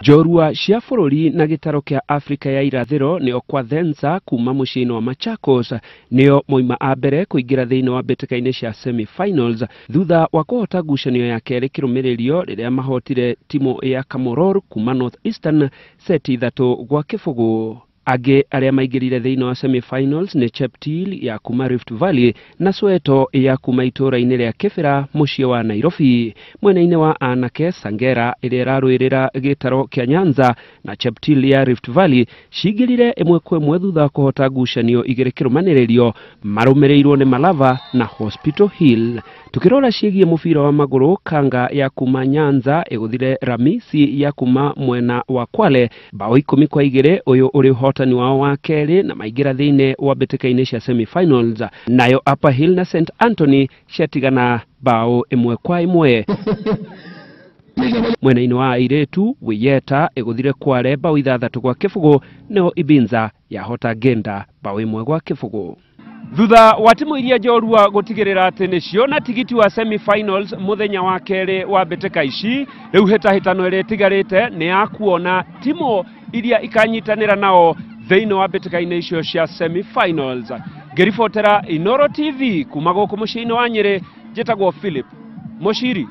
Njorua cia bũrũri na gĩtaro kĩa Afrika ya irathĩro nĩo Kwathenza kuma mũciĩ-inĩ wa Machakos nĩo moima a mbere kũingĩra thĩinĩ wa mbĩtĩka-inĩ cia semi-finals thutha wa kũhota ngucanio ya kerĩ kĩrũmĩrĩrio rĩrĩa mahotire timu ya Kamoror kuma North Eastern seti 3-0. Angĩ arĩa maingĩrire thĩinĩ wa semi-finals nĩ Cheptil ya kuma Rift Valley na Soweto ya kuma itũũra-inĩ rĩa Kibera mũciĩ wa Nairobi. Mwena-inĩ wa anake Sangera ĩrĩa ĩrarũĩrĩra gĩtaro kĩa Nyanza na Cheptil ya Rift Valley cingĩrire 1-1 thutha wa kũhota ngucanio 2 kĩrũmanĩrĩrio marũmĩrĩirwo nĩ Malava na Hospital Hill. Tukĩrora ciĩgiĩ mũbira wa magũrũ, Kanga ya kuma Nyanza ĩgũthire Ramisi ya kuma mwena wa Kwale bao 10-2, ũyũ ũrĩ ũhotani wao wa kerĩ na maingĩra thĩinĩ wa mbĩtĩka-inĩ cia semi-finals. Nayo Upper Hill na St Anthony ciatigana bao 1-1. Mwena-inĩ wa airĩtu, Wiyeta ĩgũthire Kwale bao 6-0, nĩyo Ibinza yahota Genda bao 1-0. Thutha wa timu iria njorua gũtigĩrĩra atĩ nĩcio na tigiti wa semi-finals mũthenya wa kerĩ wa mbĩtĩka ici, rĩu hĩtahĩtano ĩrĩa ĩtigarĩte nĩ ya kuona timu iria ikanyitanĩra nao thĩinĩ wa mbĩtĩka-inĩ icio cia semi-finals. Ngĩribotera Inooro TV kuma gũkũ mũciĩ-inĩ wa Nyĩrĩ, njĩtagwo Philip Mũciri.